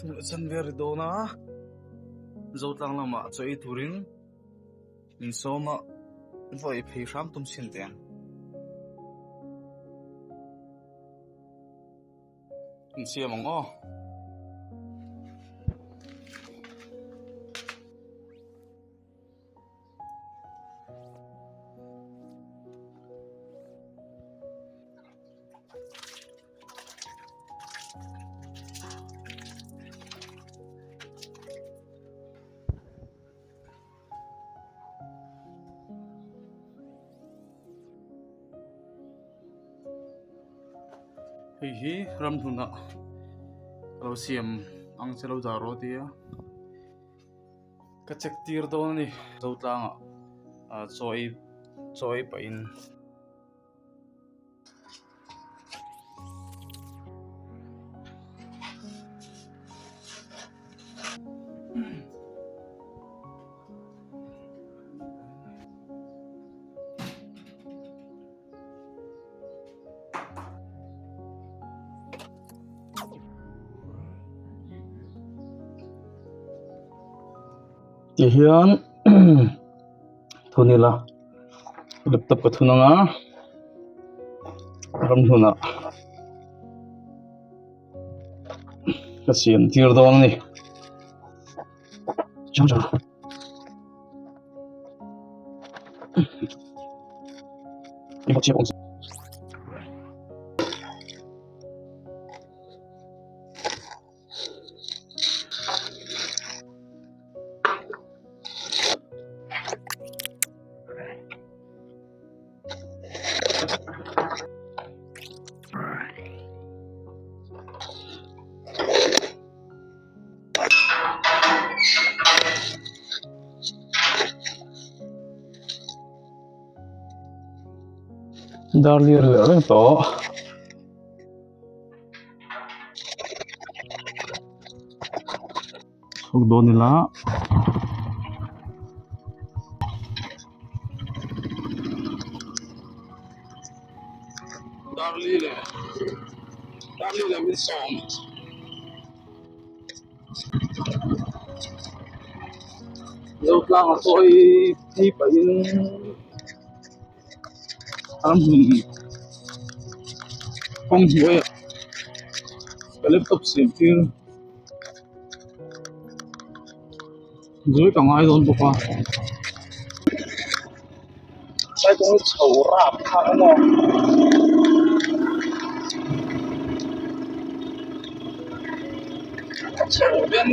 Thum leh chanve a ri dawn a, Zotlang lamah chaw ei turin min sawm a, vawi phei hram tum chhin teh ang. Insiam ang aw. Hei hi ramhlunah a lo siam ang che lo dah rawh a ti a ka check tir dawn a ni Zotlangah ah chaw ei chaw ei pahin. Tihian thun ila laptop ka thun ang a ramhlunah ka siam tir dawn a ni. Darlir leh reng tawh. Chhuk dawn ila. Darli leh Darli leh min sawm. Zotlanga pawh hi phei pahin a hmun kawng hnuaiah ka laptop siam tir zui ka ngai dawn bawk a cycle chho rap kha a maw. Chho ben.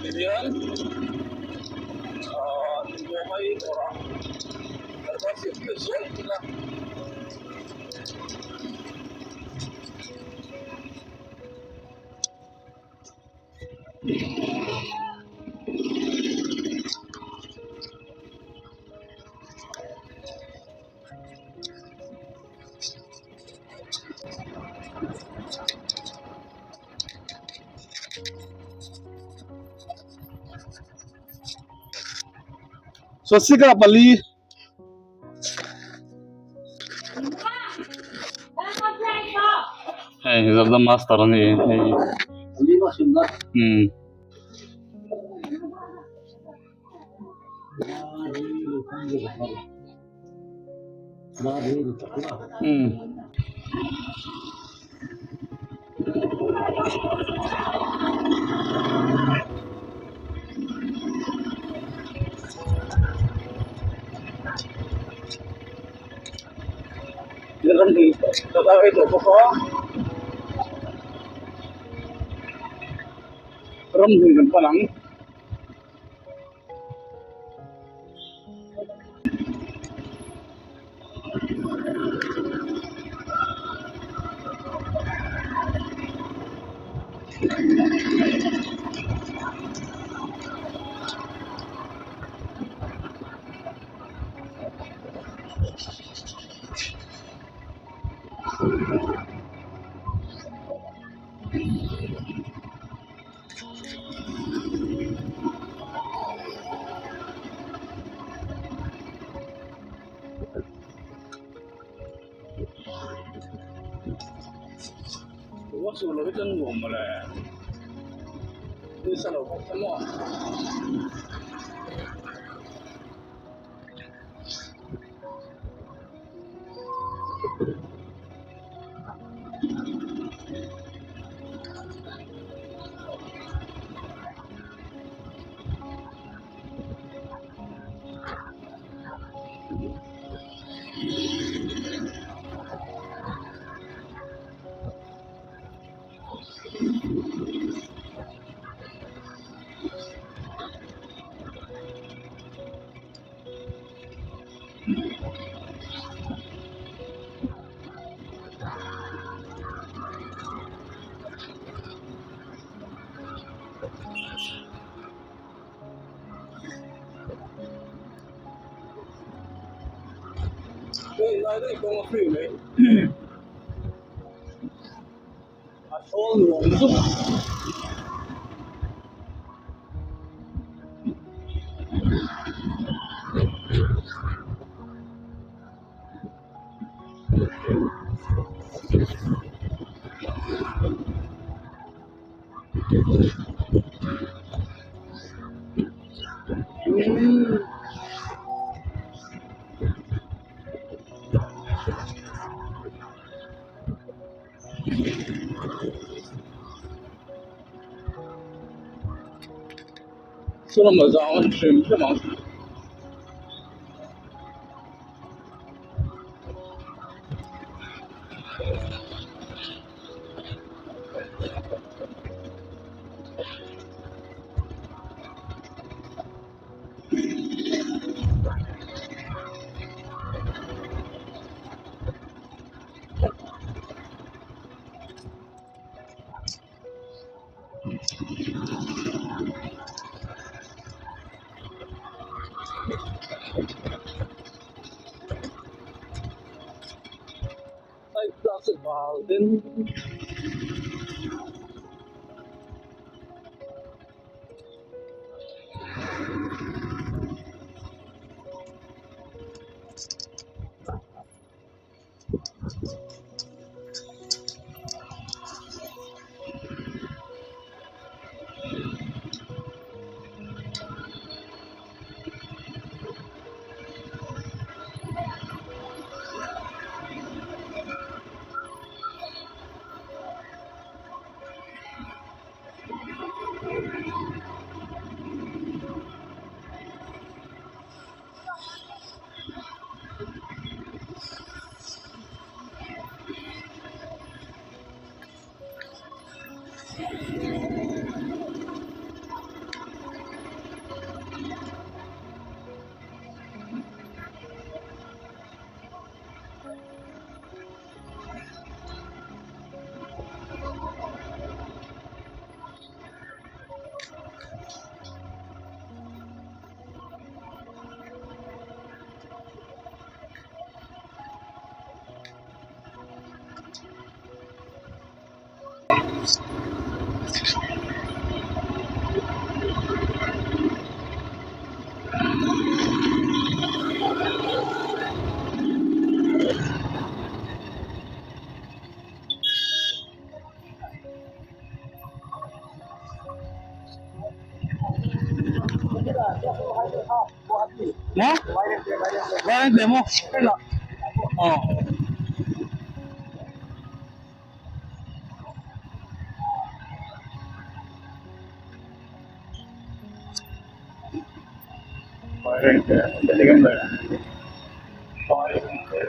Tihian ahh nuamai dawrah kan siam tir zuai ila. Swastika pali. Hei Zelda master a ni hei umm. Umm. Ramhnuai kan pan ang. Ruah sur lo hi chuan nuam mawle nisa lo bawk maw. Hei lai daih kawng a free mai a thawl nuam zuk. Saw lamah zang an hrim hrim ang. Hei plastic bal den. Maw? Vairengte maw? Aw. Vairengte Vairengte.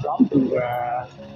zam tur Ihh.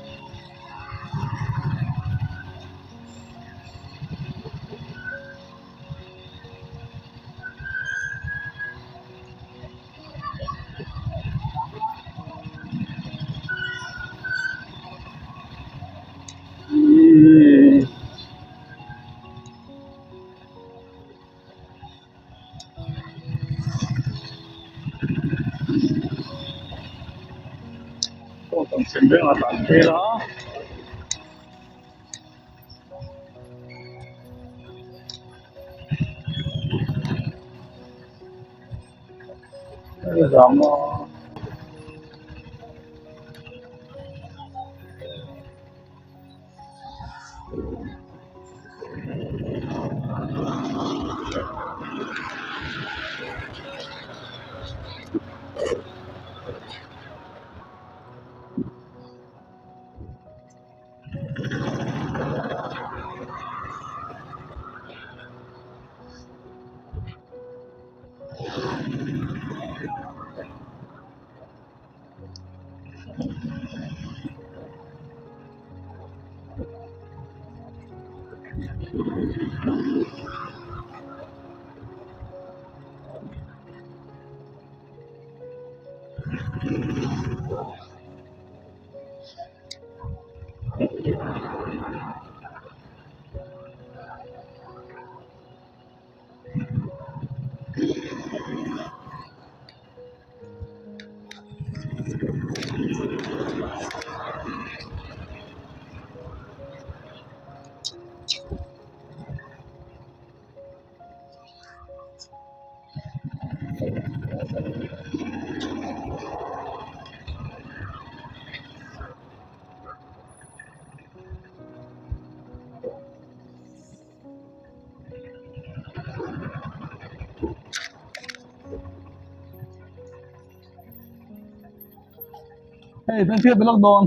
Hei hmel hriat belak dawn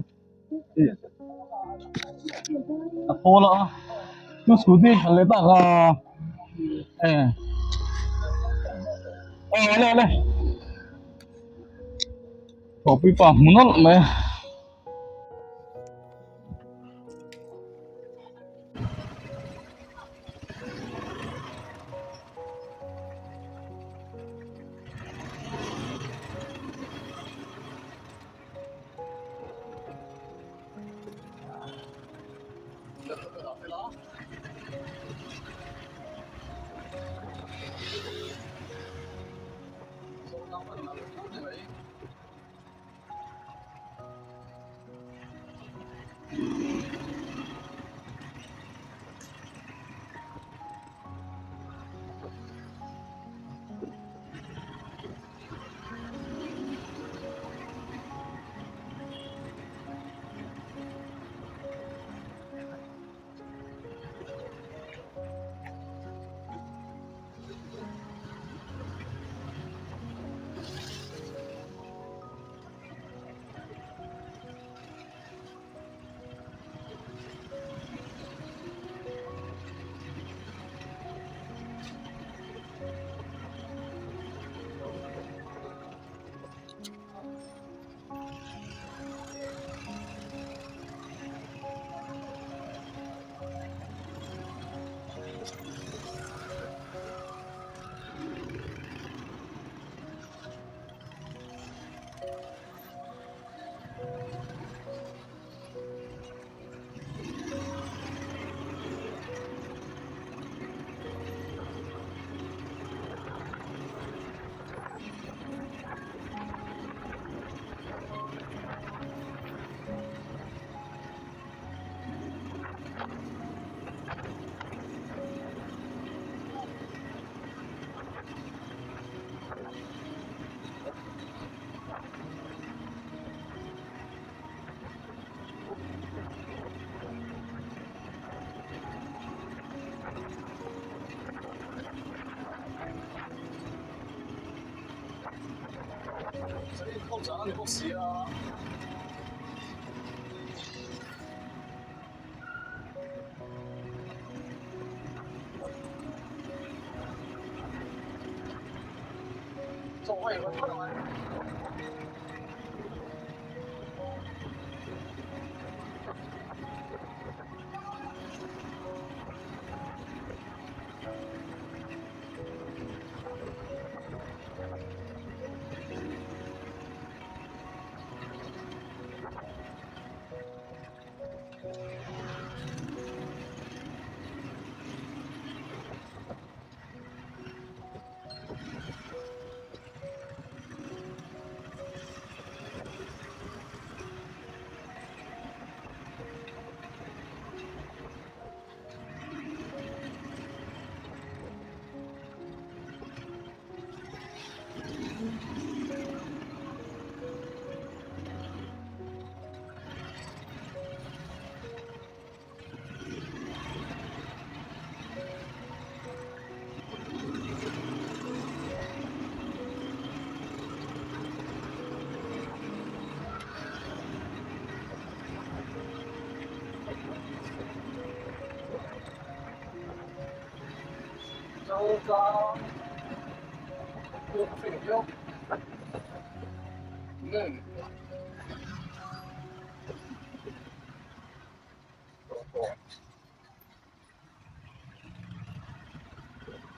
a pawl a chu scooty khalh leh tak a e aw ale ale thawhpui pa hmu nawlh mai a.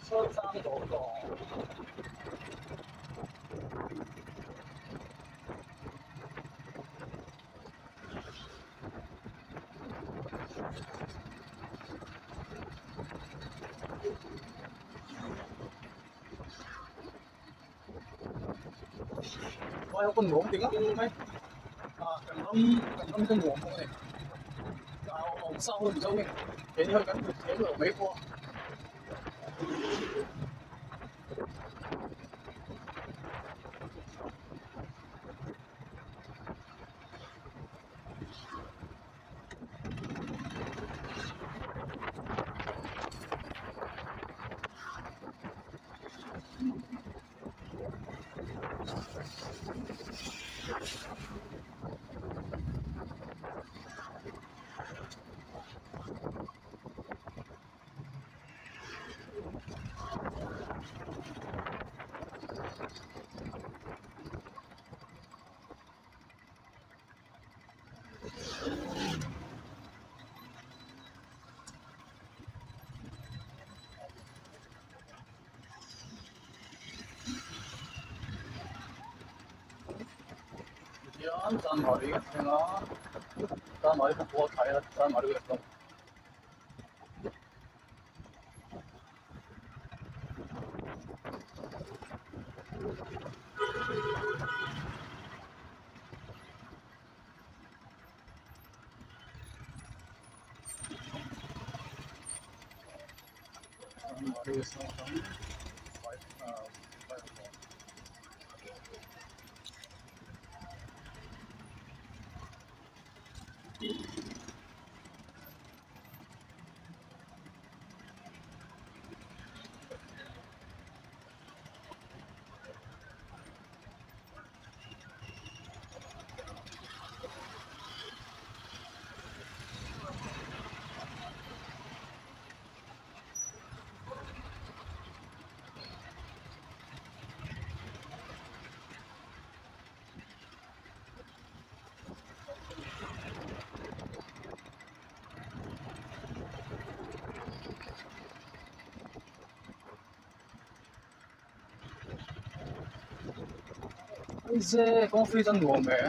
Zotlang Vai ho pawn nuam ti ngam mai a kan ram kan ram te nuam bawk a ni a awm sa hun zo in keini ho kan kut thiam lo mai pawh a. Tihian chanmari a thleng a chanmari pawh khual thlai a chanmari a hlawm. Aize kawng free chuan nuam e.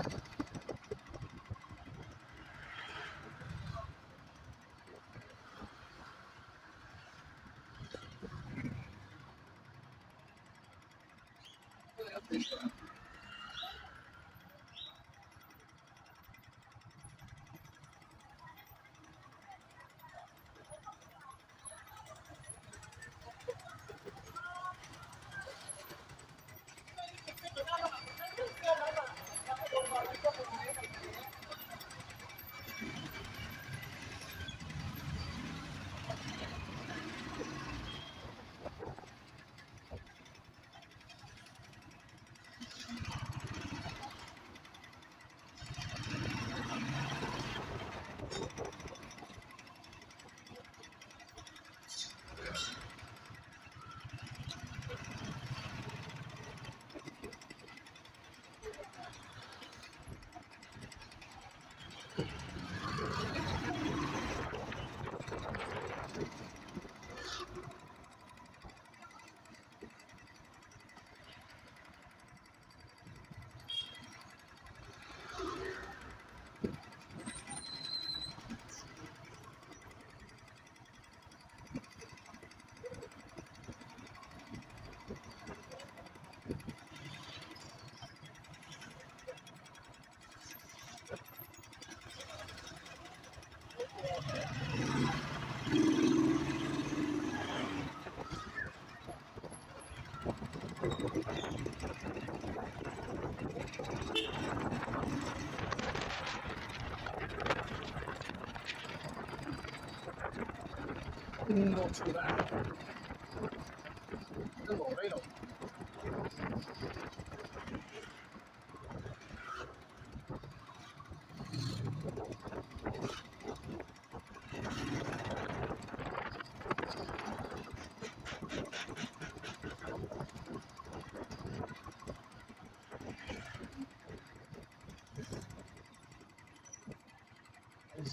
Hei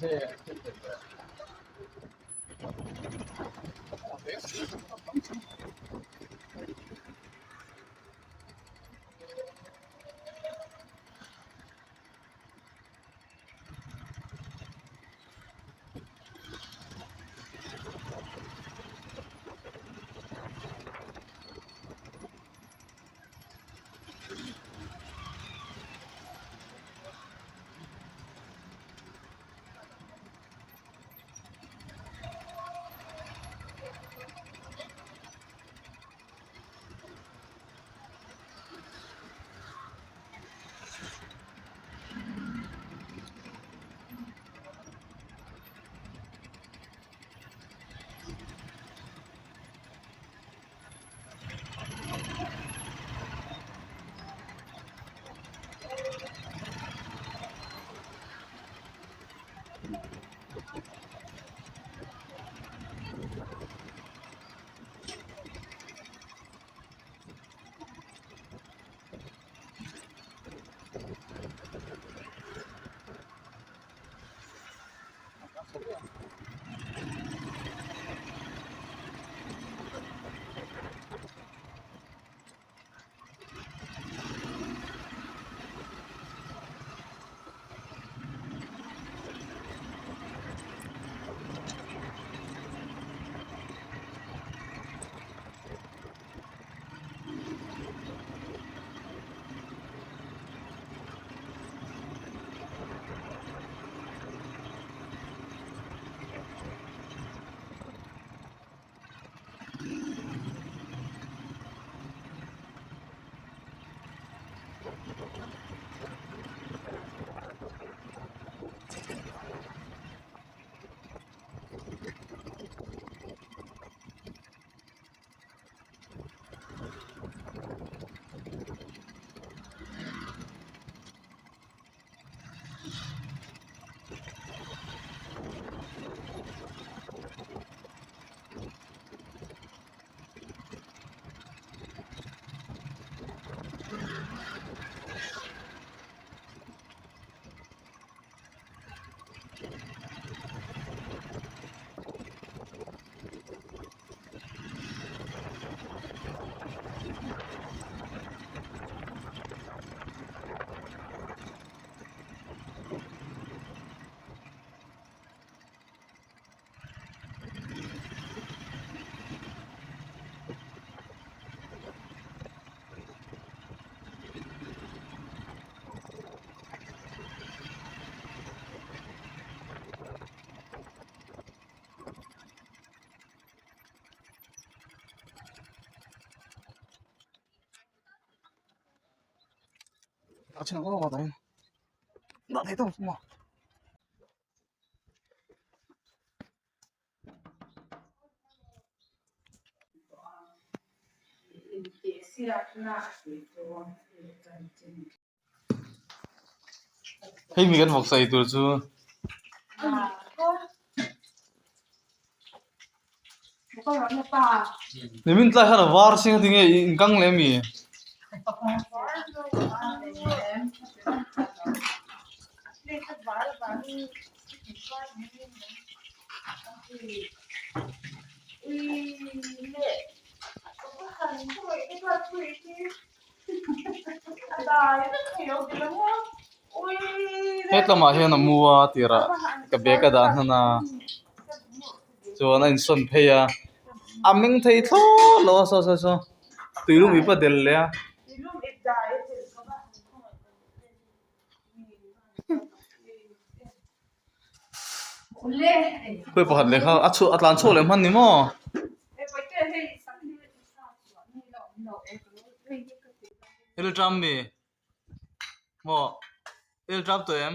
mi kan vawksa ei tur chu nimin tlai khan a var sin a tinge in kang leh ami? Hetlamah hian a mu a tirah ka bag a dah hnan a chuan a insawn phei a a meng thei thlawt lo a saw saw saw tuilum ip a del leh a. Khawi pakhat leh kha a chhuah a tlan chhuak leh hman ni maw? Thil ṭam mi maw thil ṭam tawh em?